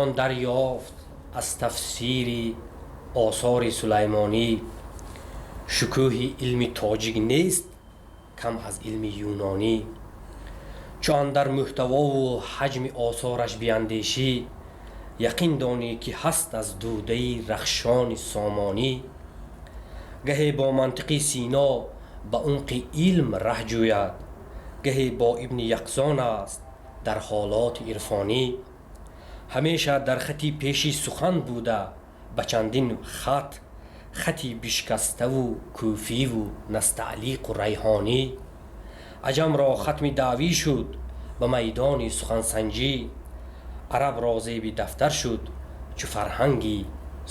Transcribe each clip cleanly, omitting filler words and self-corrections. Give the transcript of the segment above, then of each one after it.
Метавон дарёфт аз тафсири осори Сулаймонӣ, шукӯҳи илми тоҷик нест кам аз илми юнонӣ. Чу андар мӯҳтавову ҳаҷми осораш биандешӣ, яқин донӣ, ки ҳаст аз дудаи рахшони сомонӣ. Гаҳе бо мантиқи Сино ба умқи илм раҳ ҷӯяд, гаҳе бо Ибни Яқзон аст дар ҳолоти ирфонӣ. Ҳамеша дар хати пеши сухан буда, ба чандин хат хати бишкаставу кӯфиву настаълиқу райҳонӣ. Аҷамро хатми даъвӣ шуд ба майдони сухансанҷӣ, арабро зеби дафтар шуд чу фарҳанги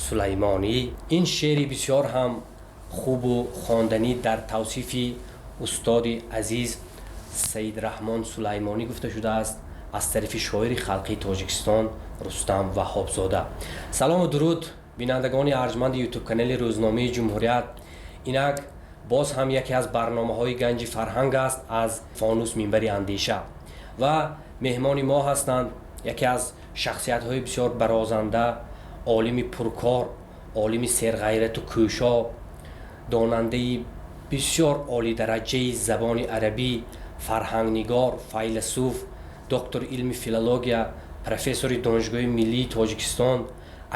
Сулаймонӣ. Ин шеъри бисёр ҳам хубу хонданӣ дар тавсифи устоди азиз Саидраҳмон Сулаймонӣ гуфта шудааст аз тарафи шоири халқии Тоҷикистон Рустам Ваҳҳобзода. Салому дуруд, бинандагони арҷманди Ютуб-канали рӯзномаи «Ҷумҳурият». Инак боз ҳам яке аз барномаҳои «Ганҷи фарҳанг» аст аз фонус минбари андеша ва меҳмони мо ҳастанд яке аз шахсиятҳои бисёр барозанда, олими пуркор, олими серғайрату кӯшо, донандаи бисёр олидараҷаи забони арабӣ, фарҳангнигор, файласуф, доктори илми филология, профессори Донишгоҳи миллии Тоҷикистон,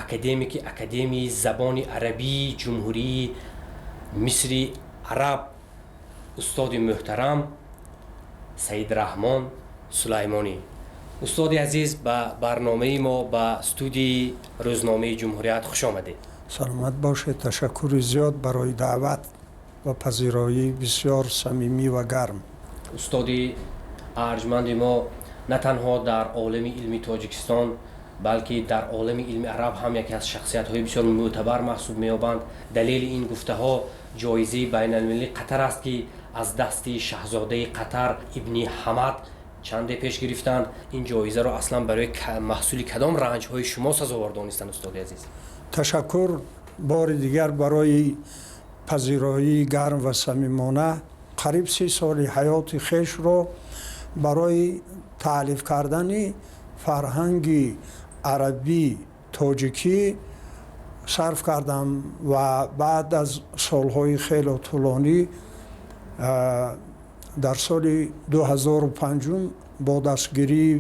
академики Академияи забони арабии Ҷумҳурии Мисри Араб, устоди муҳтарам Саидраҳмон Сулаймонӣ. Устоди азиз, ба барномаи мо, ба студияи рӯзномаи «Ҷумҳурият» хуш омадед. Саломат бошед. Ташаккури зиёд барои даъват ва пазироии бисёр самимӣ ва гарм. Устоди арҷманди мо на танҳо дар олами илми Тоҷикистон, балки дар олами илми араб ҳам яке аз шахсиятҳои бисёр мӯътабар маҳсуб меёбанд. Далели ин гуфтаҳо ҷоизаи байналмилалии Қатар аст, ки аз дасти шаҳзодаи Қатар Ибни Ҳамад чанде пеш гирифтанд. Ин ҷоизаро аслан барои маҳсули кадом ранҷҳои шумо сазовор донистанд, устоди азиз? Ташаккур бори дигар барои пазироии гарм ва самимона. Қариб 30 соли ҳаёти хешро барои таълиф кардани фарҳанги арабӣ тоҷикӣ сарф кардам ва баъд аз солҳои хело тӯлонӣ дар соли 2005 бо дастгирии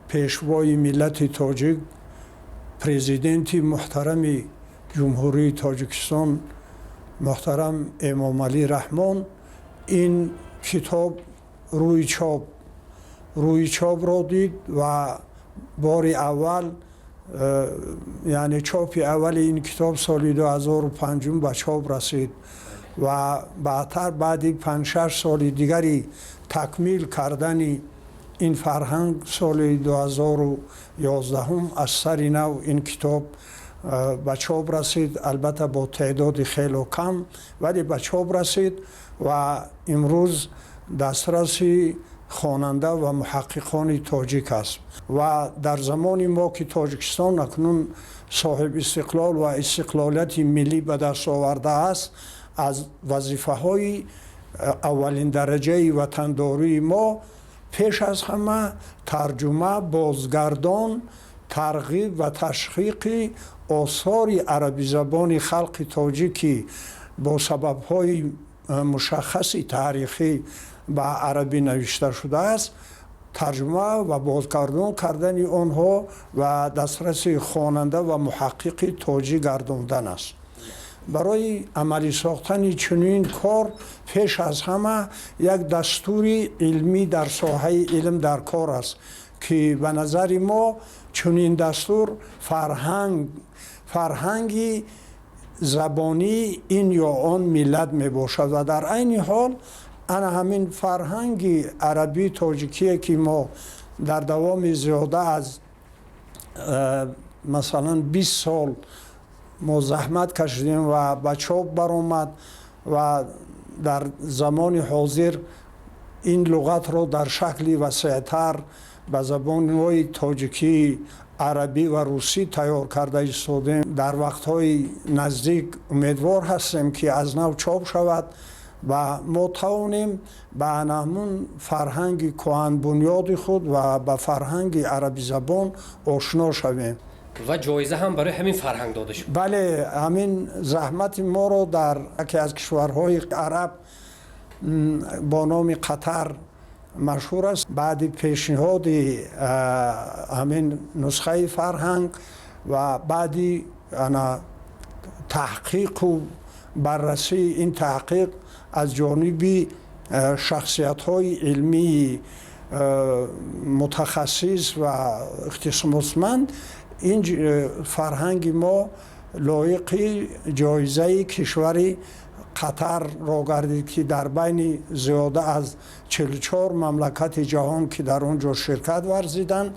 Пешвои миллати тоҷик, Президенти муҳтарами Ҷумҳурии Тоҷикистон муҳтарам Эмомалӣ Раҳмон ин китоб рӯи чопро дид ва бори аввал, яъне чопи аввали ин китоб соли 2005 ба чоп расид ва баъдтар, баъди 5-6 соли дигари такмил кардани ин фарҳанг, соли 2011 аз сари нав ин китоб ба чоп расид. Албатта, бо теъдоди хело кам, вале ба чоп расид ва имрӯз дастраси хонанда ва муҳаққиқони тоҷик аст. Ва дар замони мо, ки Тоҷикистон акнун соҳиб истиқлол ва истиқлолияти миллӣ ба даст овардааст, аз вазифаҳои аввалиндараҷаи ватандории мо пеш аз ҳама тарҷума, бозгардон, тарғиб ва ташвиқи осори арабизабони халқи тоҷик, ки бо сабабҳои мушаххаси таърихӣ ба арабӣ навишта шудааст, тарҷума ва бозгардон кардани онҳо ва дастраси хонанда ва муҳаққиқи тоҷик гардондан аст. Барои амалӣ сохтани чунин кор пеш аз ҳама як дастури илмӣ дар соҳаи илм дар кор аст, ки ба назари мо чунин дастур фарҳанги забонии ин ё он миллат мебошад. Ва дар айни ҳол ана ҳамин фарҳанги арабии тоҷикие, ки мо дар давоми зиёда аз масалан 20 сол мо заҳмат кашидем ва ба чоп баромад ва дар замони ҳозир ин луғатро дар шакли васеътар ба забонҳои тоҷикӣ, арабӣ ва русӣ тайёр карда истодем. Дар вақтҳои наздик умедвор ҳастем, ки аз нав чоп шавад. Ва мо тавонем ба ҳамун фарҳанги кӯҳанбунёди худ ва ба фарҳанги арабизабон ошно шавем. Ва ҷоиза ҳам барои ҳамин фарҳанг дода шуд. Бале, ҳамин заҳмати моро дар яке аз кишварҳои араб бо номи Қатар машҳур аст, баъди пешниҳоди ҳамин нусхаи фарҳанг ва баъди ана таҳқиқу баррасии ин таҳқиқ аз ҷониби шахсиятҳои илмии мутахассис ва ихтисосманд, ин фарҳанги мо лоиқи ҷоизаи кишвари Қатарро гардид, ки дар байни зиёда аз 44 мамлакати ҷаҳон, ки дар он ҷо ширкат варзиданд,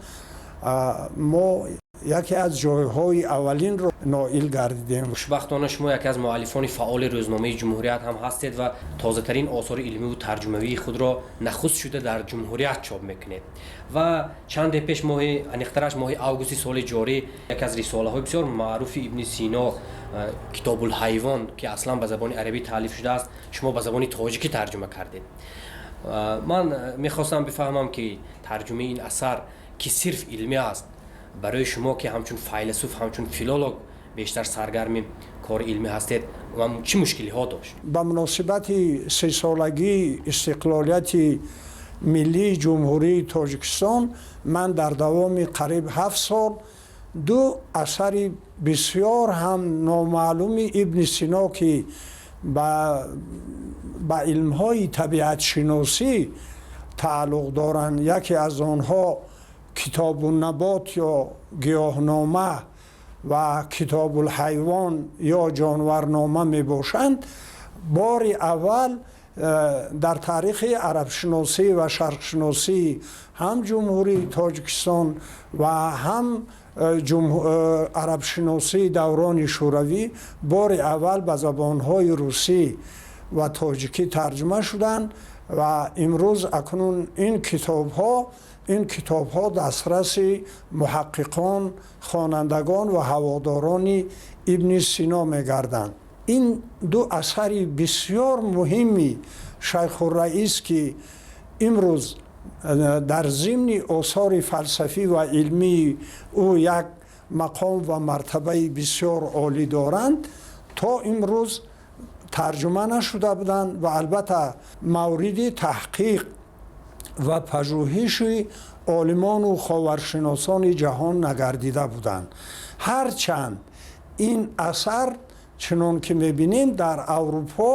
мо яке аз ҷойҳои аввалинро ноил гардидем. Хушбахтона, шумо яке аз муаллифони фаъоли рӯзномаи «Ҷумҳурият» ҳам ҳастед ва тозатарин осори илмиву тарҷумавии худро нахуст шуда дар «Ҷумҳурият» чоп мекунед. Ва чанде пеш, моҳи аниқтараш моҳи августи соли ҷорӣ, яке аз рисолаҳои бисёр маъруфи Ибни Сино, «Китобулҳайвон», ки аслан ба забони арабӣ таълиф шудааст, шумо ба забони тоҷикӣ тарҷума кардед. Ман мехостам бифаҳмам, ки тарҷумаи ин асар, ки сирф илмӣ аст, барои шумо, ки ҳамчун файласуф, ҳамчун филолог бештар саргарми кори илмӣ ҳастед, чӣ мушкилиҳо дошт? Ба муносибати 30-солагии истиқлолияти миллии Ҷумҳурии Тоҷикистон ман дар давоми қариб 7 сол ду асари бисёр ҳам номаълуми Ибни Сино, ки ба илмҳои табиатшиносӣ тааллуқ доранд, яке аз онҳо «Китобуннабот» ё «Гиёҳнома» ва «Китобулҳайвон» ё «Ҷонварнома» мебошанд, бори аввал дар таърихи арабшиносӣ ва шарқшиносӣ ҳам Ҷумҳурии Тоҷикистон ва ҳам арабшиносии даврони Шӯравӣ бори аввал ба забонҳои русӣ ва тоҷикӣ тарҷума шуданд. Ва имрӯз акнун ин китобҳо дастраси муҳаққиқон, хонандагон ва ҳаводорони Ибни Сино мегарданд. Ин ду асари бисёр муҳими шайхурраис, ки имрӯз дар зимни осори фалсафӣ ва илмии ӯ як мақом ва мартабаи бисёр олӣ доранд, то имрӯз тарҷума нашуда буданд ва албатта мавриди таҳқиқ ва пажӯҳиши олимону ховаршиносони ҷаҳон нагардида буданд. Ҳарчанд ин асар, чунон ки мебинем, дар Аврупо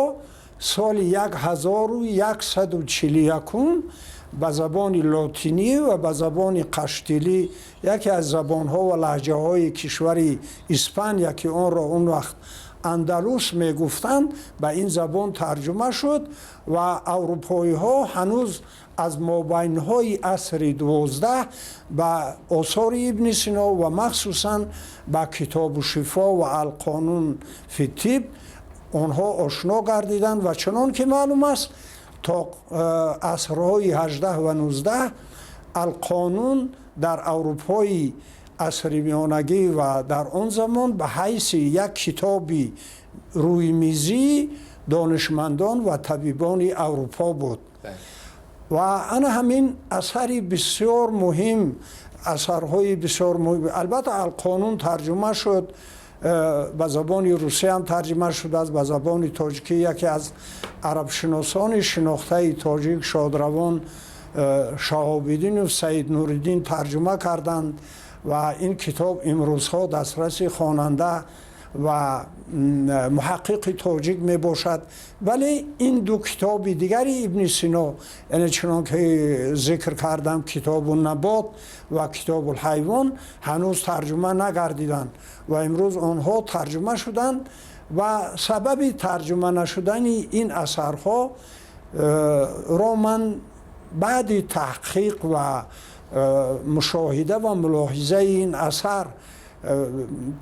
соли 1141 ба забони лотинӣ ва ба забони қаштилӣ, яке аз забонҳо ва лаҳҷаҳои кишвари Испания, ки онро он вақт Андалус мегуфтанд, ба ин забон тарҷума шуд. Ва аврупоиҳо ҳанӯз аз мобайнҳои асри 12 ба осори Ибни Сино ва махсусан ба «Китобу шифо» ва «Алқонун фи тиб» онҳо ошно гардиданд. Ва чунон ки маълум аст, то асрҳои 18 ва 19 «Алқонун» дар Аврупои асри миёнагӣ ва дар он замон ба ҳайси як китоби рӯймизии донишмандон ва табибони Аврупо буд. Ва ана ҳамин асари бисёр муҳим, асарҳои бисёр муҳим, албатта «Алқонун» тарҷума шуд, ба забони русия ҳам тарҷума шудааст, ба забони тоҷикӣ яке аз арабшиносони шинохтаи тоҷик, шодравон Шаҳобиддину Саид Нуриддин тарҷума карданд ва ин китоб имрӯзҳо дастраси хонанда ва муҳаққиқи тоҷик мебошад. Вале ин ду китоби дигари Ибни Сино, яъне чунон ки зикр кардам, «Китобу набот» ва «Китобулҳайвон», ҳанӯз тарҷума нагардиданд ва имрӯз онҳо тарҷума шуданд. Ва сабаби тарҷума нашудани ин асарҳо ро ман баъди таҳқиқ ва мушоҳида ва мулоҳизаи ин асар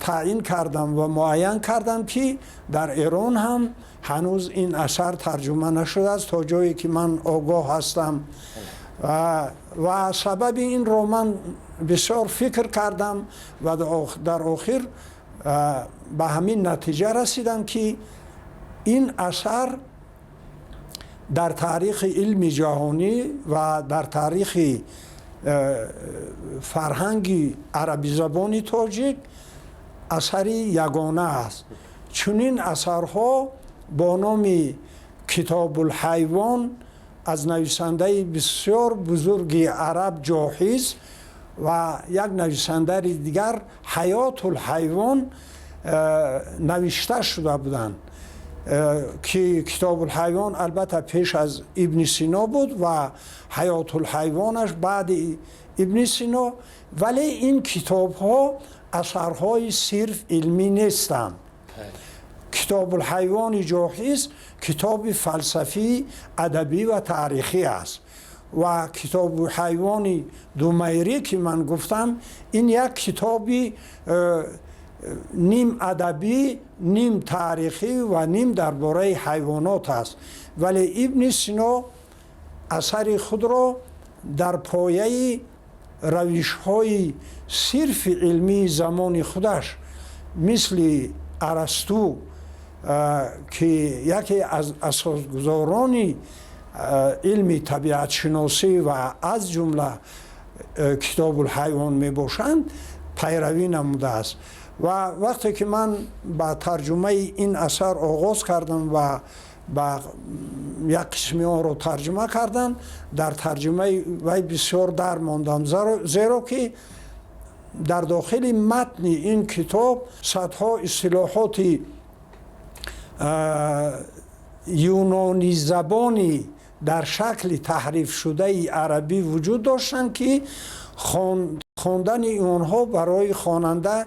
таъин кардам ва муайян кардам, ки дар Эрон ҳам ҳанӯз ин асар тарҷума нашудааст, то ҷое ки ман огоҳ ҳастам. Ва сабаби инро ман бисёр фикр кардам ва дар охир ба ҳамин натиҷа расидам, ки ин асар Дар таърихи илми ҷаҳонӣ ва дар таърихи фарҳанги арабизабони тоҷик асари ягона аст. Чунин асарҳо бо номи Китобулҳайвон аз нависандаи бисёр бузурги араб Ҷоҳиз ва як нависандаи дигар Ҳаётулҳайвон навишта шуда буданд, ки Китобулҳайвон албатта пеш аз Ибни Сино буд ва Ҳаётулҳайвонаш баъди Ибни Сино. Вале ин китобҳо асарҳои сирф илмӣ нестанд. Китобулҳайвони Ҷоҳиз китоби фалсафӣ, адабӣ ва таърихӣ аст ва Китоби ҳайвони Думайрӣ, ки ман гуфтам, ин як китоби ним адабӣ, ним таърихӣ ва ним дар бораи ҳайвонот аст. Вале Ибни Сино асари худро дар пояи равишҳои сирфи илмии замони худаш, мисли Арасту, ки яке аз асосгузорони илми табиатшиносӣ ва аз ҷумла Китобулҳайвон мебошанд, пайравӣ намудааст. Ва вақте ки ман ба тарҷумаи ин асар оғоз кардам ва ба як қисми онро тарҷума кардам, дар тарҷумаи вай бисёр дар мондам, зеро ки дар дохили матни ин китоб садҳо истилоҳоти юнонизабонӣ дар шакли таҳрифшудаи арабӣ вуҷуд доштанд, ки хондани онҳо барои хонанда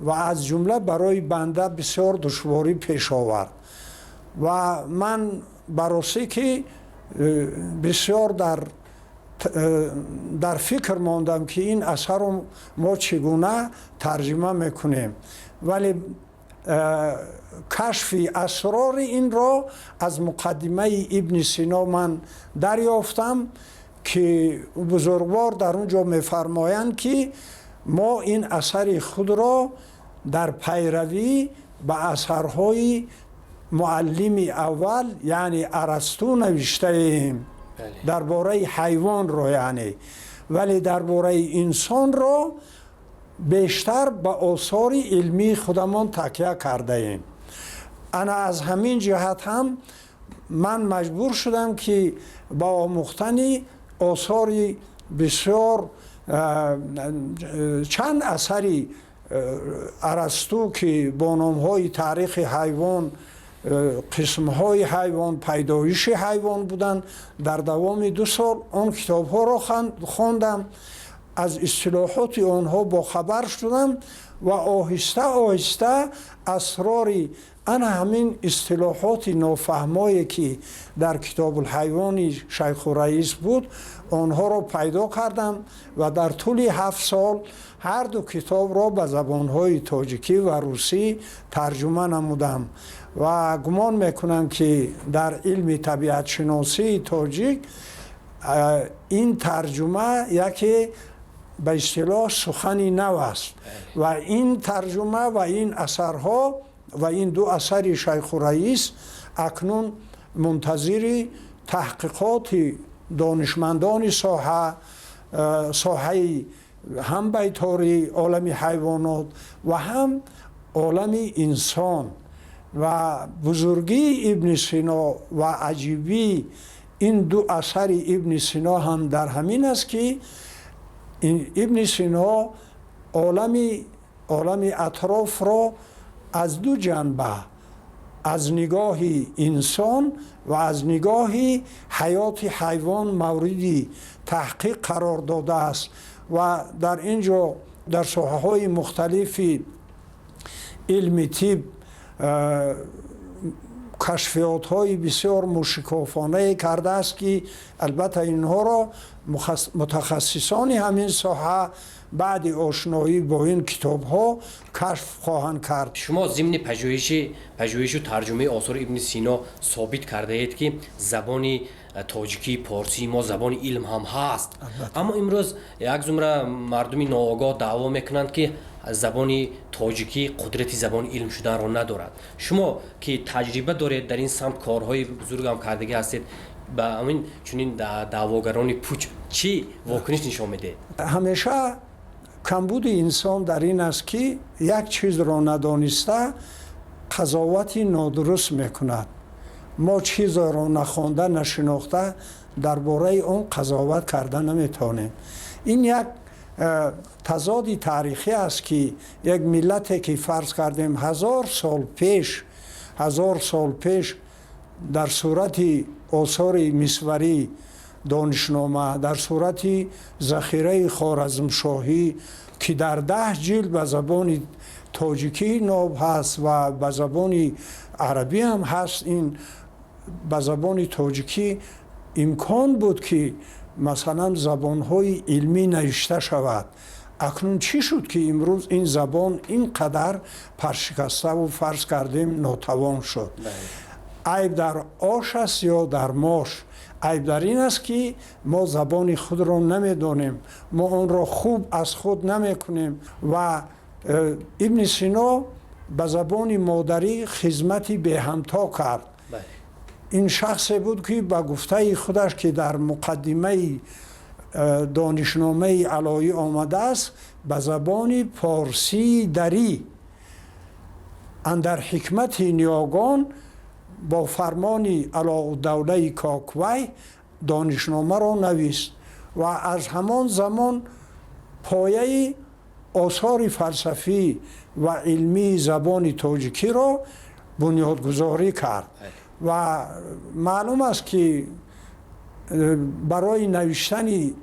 ва аз ҷумла барои банда бисёр душворӣ пеш овард. Ва ман баросӣ ки бисёр дар фикр мондам, ки ин асарро мо чӣ гуна тарҷума мекунем. Вале кашфи асрори инро аз муқаддимаи Ибни Сино ман дарёфтам, ки бузургвор дар он ҷо мефармоянд, ки мо ин асари худро дар пайравӣ ба асарҳои муаллими аввал, яъне Арасту, навиштаем дар бораи ҳайвонро, яъне, вале дар бораи инсонро бештар ба осори илмии худамон такя кардаем. Ана аз ҳамин ҷиҳат ҳам ман маҷбур шудам, ки ба омӯхтани осори бисёр чанд асари Арасту, ки бо номҳои Таърихи ҳайвон, Қисмҳои ҳайвон, Пайдоиши ҳайвон буданд, дар давоми 2 сол он китобҳоро хондам, аз истилоҳоти онҳо бохабар шудам ва оҳиста оҳиста асрори ана ҳамин истилоҳоти нофаҳмое, ки дар Китобулҳайвони Шайху Раис буд, онҳоро пайдо кардам ва дар тӯли 7 сол ҳар ду китобро ба забонҳои тоҷикӣ ва русӣ тарҷума намудам. Ва гумон мекунам, ки дар илми табиатшиносии тоҷик ин тарҷума яке ба истилоҳ сухани нав аст ва ин тарҷума ва ин асарҳо ва ин ду асари Шайху Раис акнун мунтазири таҳқиқоти донишмандони соҳаи ҳам байторӣ, олами ҳайвонот ва ҳам олами инсон. Ва бузургии Ибни Сино ва аҷибии ин ду асари Ибни Сино ҳам дар ҳамин аст, ки Ибни Сино олами атрофро аз ду ҷанба, аз нигоҳи инсон ва аз нигоҳи ҳаёти ҳайвон, мавриди таҳқиқ қарор додааст ва дар ин ҷо дар соҳаҳои мухталифи илми тиб кашфиётҳои бисёр мушикофонае кардааст, ки албатта инҳоро мутахассисони ҳамин соҳа баъди ошноӣ бо ин китобҳо кашф хоҳанд кард. Шумо зимни пажӯҳишу тарҷумаи осори Ибни Сино собит кардаед, ки забони тоҷикии порсии мо забони илм ҳам ҳаст. Аммо имрӯз як зумра мардуми ноогоҳ даъво мекунанд, ки забони тоҷикӣ қудрати забони илм шуданро надорад. Шумо ки таҷриба доред, дар ин самт корҳои бузургам кардагӣ ҳастед. Ба ҳамин чунин даъвогарони пуч чӣ вокуниш нишон медиҳед? Ҳамеша камбуди инсон дар ин аст, ки як чизро надониста қазовати нодуруст мекунад. Мо чизеро нахонда, нашинохта дар бораи он қазоват карда наметавонем. Ин як тазоди таърихӣ аст, ки як миллате, ки фарз кардем 1000 сол пеш дар сурати осори мисварӣ донишнома, дар сурати захираи Хоразмшоҳӣ, ки дар 10 ҷилд ба забони тоҷикӣ ноб ҳаст ва ба забони арабӣ ҳам ҳаст, ин ба забони тоҷикӣ имкон буд, ки масалан забонҳои илмӣ навишта шавад. Акнун чӣ шуд, ки имрӯз ин забон ин қадар паршикаставу, фарз кардем, нотавон шуд? Айб дар ош аст ё дар мош? Айб дар ин аст, ки мо забони худро намедонем, мо онро хуб аз худ намекунем. Ва Ибни Сино ба забони модарӣ хизмати беҳамто кард. Ин шахсе буд, ки ба гуфтаи худаш, ки дар муқаддимаи донишномаи Алоӣ омадааст, ба забони форсии дарӣ андар ҳикмати ниёгон бо фармони Алоуддавлаи Коквай донишномаро навист ва аз ҳамон замон пояи осори фалсафӣ ва илмии забони тоҷикиро бунёдгузорӣ кард. Ва маълум аст, ки барои навиштани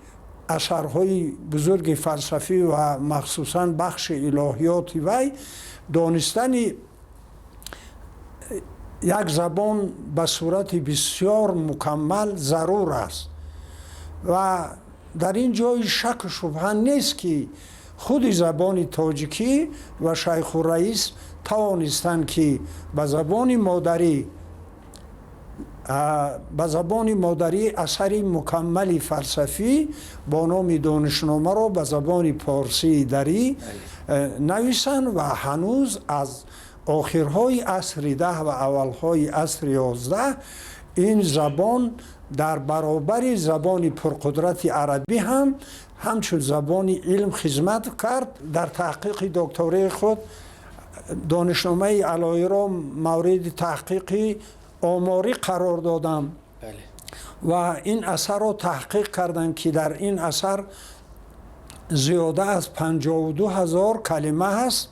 асарҳои бузурги фалсафӣ ва махсусан бахши илоҳиёти вай донистани як забон ба сурати бисёр мукаммал зарур аст. Ва дар ин ҷои шаку шубҳа нест, ки худи забони тоҷикӣ ва Шайхураис тавонистанд, ки ба забони модарӣ асари мукаммали фалсафӣ бо номи донишномаро ба забони порсии дарӣ нависанд ва ҳанӯз аз охирҳои асри 10 ва аввалҳои асри 11 ин забон дар баробари забони пурқудрати арабӣ ҳам ҳамчун забони илм хизмат кард. Дар таҳқиқи доктории худ донишномаи Алоиро мавриди таҳқиқи оморӣ қарор додам ва ин асарро таҳқиқ кардам, ки дар ин асар зиёда аз 52 000 калима ҳаст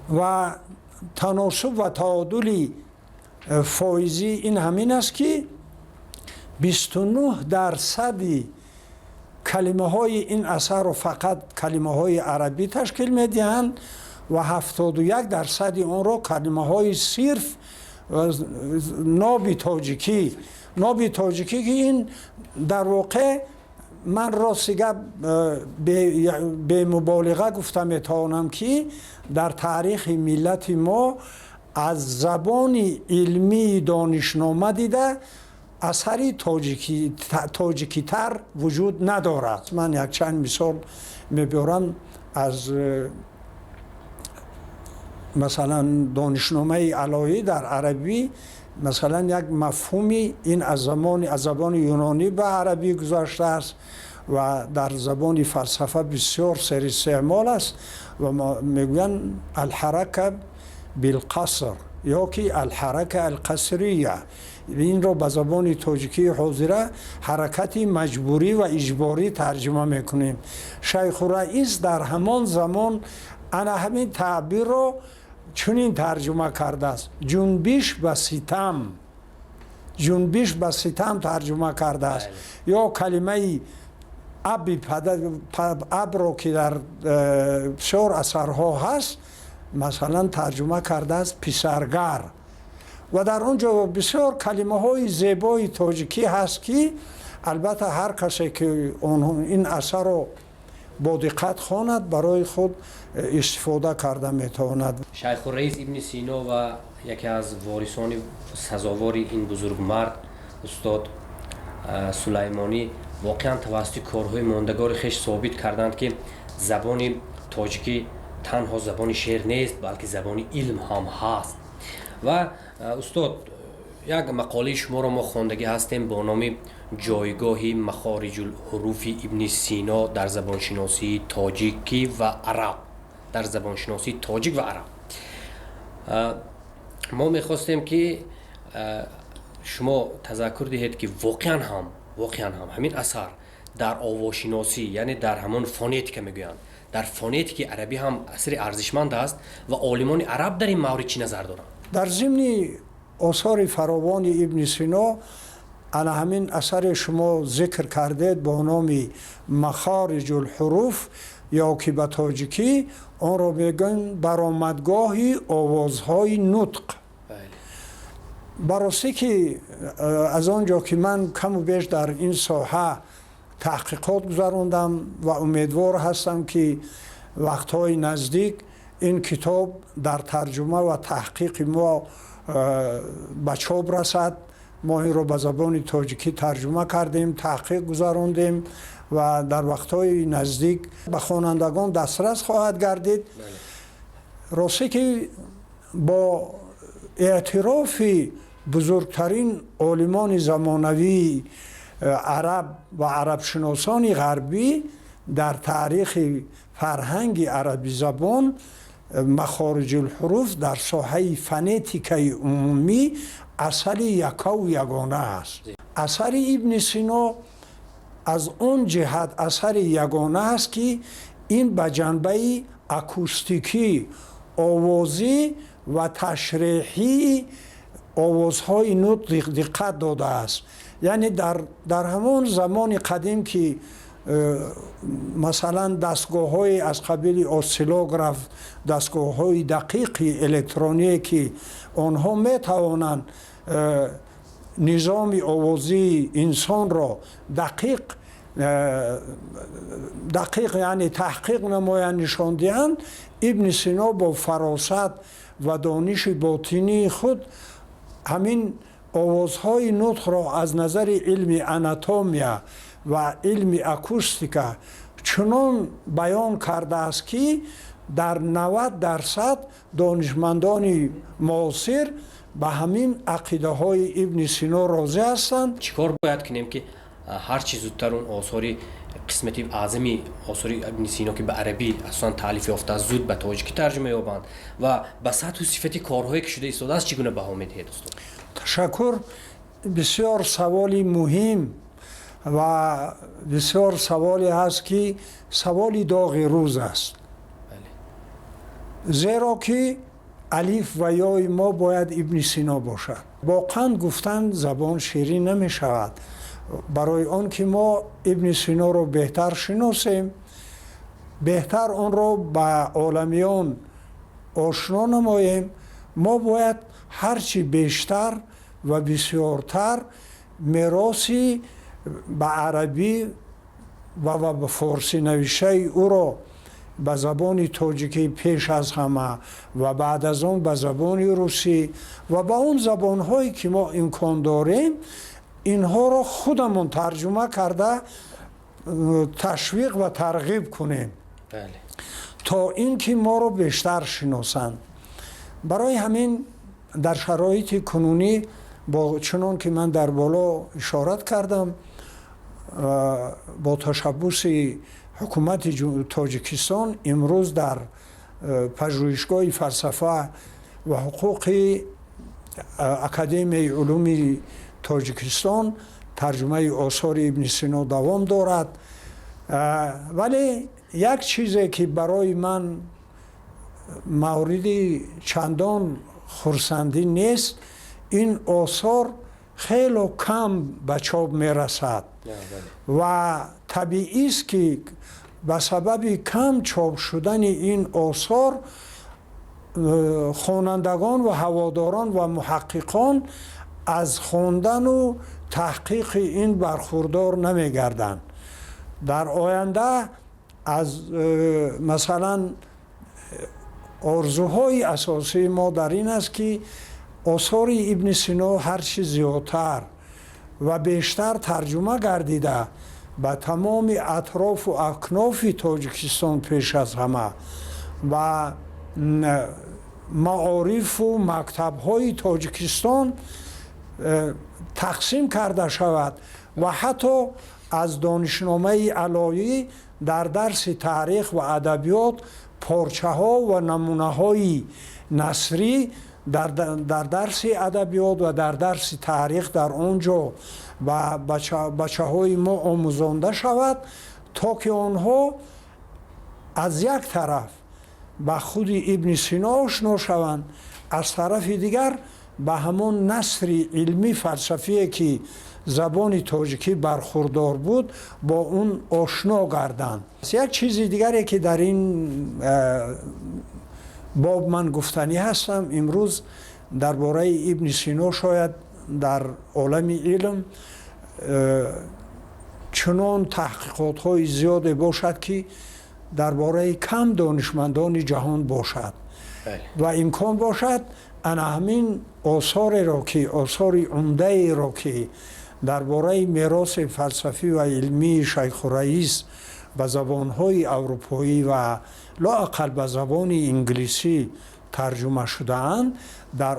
ва таносуб ва таодули фоизӣ ин ҳамин аст, ки 29 дарсади калимаҳои ин асарро фақат калимаҳои арабӣ ташкил медиҳанд ва 71 дарсади онро калимаҳои сирф ноби тоҷикӣ, ки ин дар воқеъ ман рости гап бемуболиға гуфта метавонам, ки дар таърихи миллати мо аз забони илмии донишнома дида асари тоҷикитар вуҷуд надорад. Ман якчанд мисол мебиёрам аз масалан донишномаи Алоӣ дар арабӣ. Масалан, як мафҳуми ин аз забони юнонӣ ба арабӣ гузаштааст ва дар забони фалсафа бисёр серистеъмол аст ва мегӯянд الحركة بالقسر ё ки الحركة القسرية. Инро ба забони тоҷикии ҳозира ҳаракати маҷбурӣ ва иҷборӣ тарҷума мекунем. Шайхураис дар ҳамон замон ана ҳамин таъбирро чунин тарҷума кардааст: ҷунбиш ба ситам, ҷунбиш ба ситам тарҷума кардааст. Ё калимаи аби абро, ки дар бисёр асарҳо ҳаст, масалан тарҷума кардааст писаргар. Ва дар он ҷо бисёр калимаҳои зебои тоҷикӣ ҳаст, ки албатта ҳар касе ки ин асарро бо диққат хонад, барои худ истифода карда метавонад. Шайхураис Ибни Сино ва яке аз ворисони сазовори ин бузургмард устод Сулаймонӣ воқеан тавассути корҳои мондагори хеш собит карданд, ки забони тоҷикӣ танҳо забони шеър нест, балки забони илм ҳам ҳаст. Ва устод Як мақолаи шуморо мо хондагӣ ҳастем бо номи «Ҷойгоҳи махориҷулҳуруфи Ибни Сино дар забоншиносии тоҷикӣ ва араб», дар забоншиносии тоҷик ва араб. Мо мехостем, ки шумо тазаккур диҳед, ки воқеан ҳам ҳамин асар дар овозшиносӣ, яъне дар ҳамон фонетика мегӯянд, дар фонетики арабӣ ҳам асари арзишманд аст ва олимони араб дар ин маврид чӣ назар доранд? Дар зимни осори фаровони Ибни Сино ана ҳамин асаре шумо зикр кардед бо номи «Махориҷулҳуруф» ё ки ба тоҷикӣ онро мегӯянд «Баромадгоҳи овозҳои нутқ». Баростӣ ки аз он ҷо ки ман каму беш дар ин соҳа таҳқиқот гузарондам ва умедвор ҳастам, ки вақтҳои наздик ин китоб дар тарҷума ва таҳқиқи мо ба чоп расад. Мо инро ба забони тоҷикӣ тарҷума кардем, таҳқиқ гузарондем ва дар вақтҳои наздик ба хонандагон дастрас хоҳад гардид. Ростӣ ки бо эътирофи бузургтарин олимони замонавии араб ва арабшиносони ғарбӣ, дар таърихи фарҳанги арабизабон «Махориҷулҳуруф» дар соҳаи фонетикаи умумӣ асари яккаву ягона аст. Асари Ибни Сино аз он ҷиҳат асари ягона аст, ки ин ба ҷанбаи акустикӣ, овозӣ ва ташреҳии овозҳои нутқ диққат додааст. Яъне дар ҳамон замони қадим, ки масалан дастгоҳҳое аз қабили осциллограф, дастгоҳҳои дақиқи электроние, ки онҳо метавонанд низоми овозии инсонро дақиқ, яъне таҳқиқ намоянд, нишон диҳанд, Ибни Сино бо фаросат ва дониши ботинии худ ҳамин овозҳои нутқро аз назари илми анатомия ва илми акустика чунон баён кардааст, ки дар 90% донишмандони муосир ба ҳамин ақидаҳои Ибни Сино розӣ ҳастанд. Чӣ кор бояд кунем, ки ҳар чӣ зудтар он осори, қисмати аъзами осори Ибни Сино, ки ба арабӣ асосан таълиф ёфтааст, зуд ба тоҷикӣ тарҷума ёбанд ва ба сатҳу сифати корҳое, ки шуда истодааст, чӣ гуна баҳо медиҳед, устод? Ташаккур, бисёр саволи муҳим ва бисёр саволе ҳаст, ки саволи доғи рӯз аст, зеро ки алиф ва ёи мо бояд Ибни Сино бошад. Бо қанд гуфтан забон ширин намешавад. Барои он ки мо Ибни Синоро беҳтар шиносем, беҳтар онро ба оламиён ошно намоем, мо бояд ҳарчи бештар ва бисёртар мероси ба арабӣ ва ба форсӣ навиштаи ӯро ба забони тоҷикӣ пеш аз ҳама ва баъд аз он ба забони русӣ ва ба он забонҳое, ки мо имкон дорем, инҳоро худамон тарҷума карда, ташвиқ ва тарғиб кунем, то ин ки моро бештар шиносанд. Барои ҳамин дар шароити кунунӣ, бо чунон ки ман дар боло ишорат кардам, бо ташаббуси ҳукумати Тоҷикистон имрӯз дар Пажӯҳишгоҳи фалсафа ва ҳуқуқи Академияи улуми Тоҷикистон тарҷумаи осори Ибни Сино давом дорад. Вале як чизе, ки барои ман мавриди чандон хурсандӣ нест, ин осор хело кам ба чоп мерасад ва табиист, ки ба сабаби кам чоп шудани ин осор хонандагон ва ҳаводорон ва муҳаққиқон аз хондану таҳқиқи ин бархурдор намегарданд. Дар оянда аз масалан орзуҳои асосии мо дар ин аст, ки осори Ибни Сино ҳарчи зиёдтар ва бештар тарҷума гардида, ба тамоми атрофу акнофи Тоҷикистон, пеш аз ҳама ба маорифу мактабҳои Тоҷикистон. тақсим карда шавад ва ҳатто аз Донишномаи Алоӣ дар дарси таърих ва адабиёт порчаҳо ва намунаҳои насрӣ дар дарси адабиёт ва дар дарси таърих дар он ҷо ба бачаҳои мо омӯзонда шавад, то ки онҳо аз як тараф ба худи Ибни Сино ошно шаванд, аз тарафи дигар ба ҳамон насри илмӣ фалсафие, ки забони тоҷикӣ бархурдор буд, бо он ошно гарданд. Як чизи дигаре, ки дар ин боб ман гуфтанӣ ҳастам, имрӯз дар бораи Ибни Сино шояд дар олами илм чунон таҳқиқотҳои зиёде бошад, ки дар бораи кам донишмандони ҷаҳон бошад ва имкон бошад, ана ҳамин осореро, ки осори умдаеро, ки дар бораи мероси фалсафӣ ва илмии Шайхураис ба забонҳои аврупоӣ ва лоақал ба забони инглисӣ тарҷума шудаанд, дар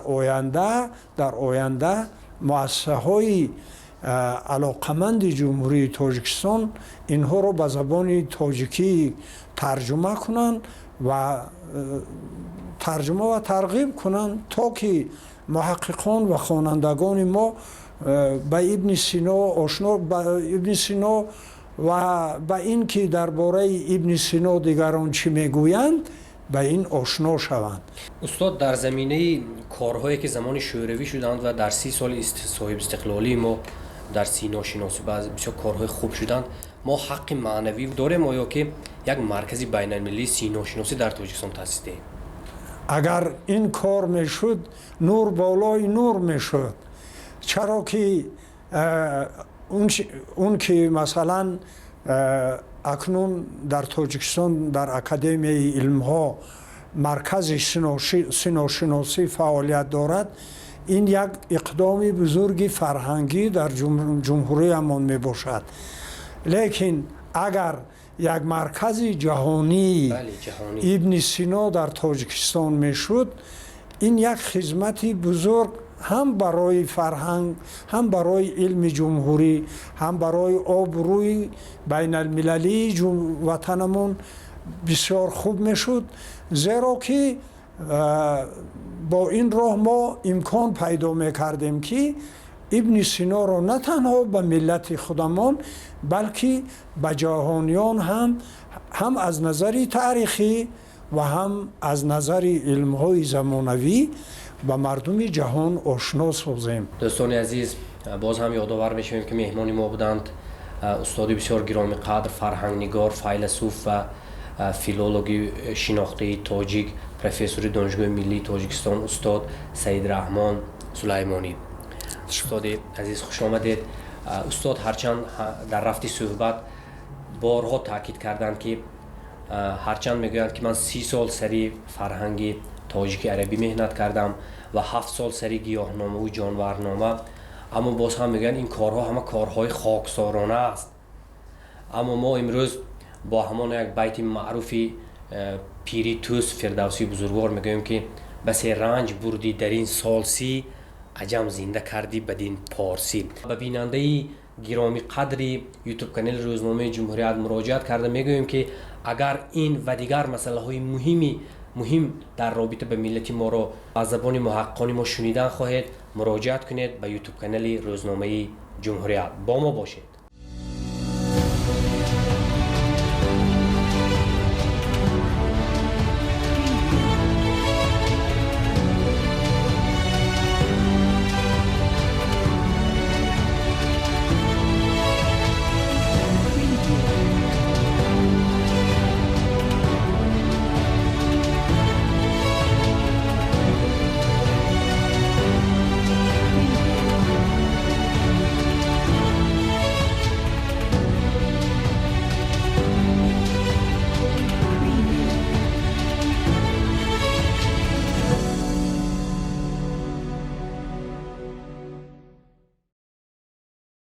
оянда муассисаҳои алоқаманди Ҷумҳурии Тоҷикистон инҳоро ба забони тоҷикӣ тарҷума кунанд ва тарҷума ва тарғиб кунанд, то ки муҳаққиқон ва хонандагони мо ба Ибни Сино ошно, ба Ибни Сино ва ба ин ки дар бораи Ибни Сино дигарон чӣ мегӯянд, ба ин ошно шаванд. Устод, дар заминаи корҳое, ки замони шӯравӣ шуданд ва дар 30 соли соҳибистиқлолии мо дар синошиносӣ бисёр корҳои хуб шуданд, мо ҳаққи маънавӣ дорем оё, ки як маркази байналмилалии синошиносӣ дар Тоҷикистон таъсис диҳем? Агар ин кор мешуд, нур болои нур мешуд, чаро ки он ки масалан акнун дар Тоҷикистон дар Академияи илмҳо маркази синошиносӣ фаъолият дорад, ин як иқдоми бузурги фарҳангӣ дар ҷумҳуриямон мебошад. Лекин агар як маркази ҷаҳонии Ибни Сино дар Тоҷикистон мешуд, ин як хизмати бузург ҳам барои фарҳанг, ҳам барои илми ҷумҳурӣ, ҳам барои обрӯи байналмилалии ватанамон бисёр хуб мешуд, зеро ки бо ин роҳ мо имкон пайдо мекардем, ки Ибни Синоро на танҳо ба миллати худамон, балки ба ҷаҳониён ҳам аз назари таърихӣ ва ҳам аз назари илмҳои замонавӣ ба мардуми ҷаҳон ошно созем. Дӯстони азиз, боз ҳам ёдовар мешавем, ки меҳмони мо буданд устоди бисёр гиромиқадр, фарҳангнигор, файласуф ва филологи шинохтаи тоҷик, профессори Донишгоҳи миллии Тоҷикистон устод Саидраҳмон Сулаймонӣ. Устоди азиз, хуш омадед. Устод ҳарчанд дар рафти суҳбат борҳо таъкид карданд, ки ҳарчанд мегӯянд, ки ман 30 сол сари фарҳанги тоҷики арабӣ меҳнат кардам ва 7 сол сари гиёҳномаву ҷонварнома, аммо боз ҳам мегӯянд, ин корҳо ҳама корҳои хоксорона аст. Аммо мо имрӯз бо ҳамон як байти маъруфи пири Тӯс Фирдавсии бузургвор мегӯем, ки басе ранҷ бурдӣ дар ин сол 30, аҷам зинда кардӣ бадин порсӣ. Ба бинандаи гиромиқадри Ютуб канали рӯзномаи Ҷумҳурият муроҷиат карда мегӯем, ки агар ин ва дигар масъалаҳои муҳими муҳим дар робита ба миллати моро аз забони муҳаққиқони мо шунидан хоҳед, муроҷиат кунед ба Ютуб канали рӯзномаи Ҷумҳурият. Бо мо бошед.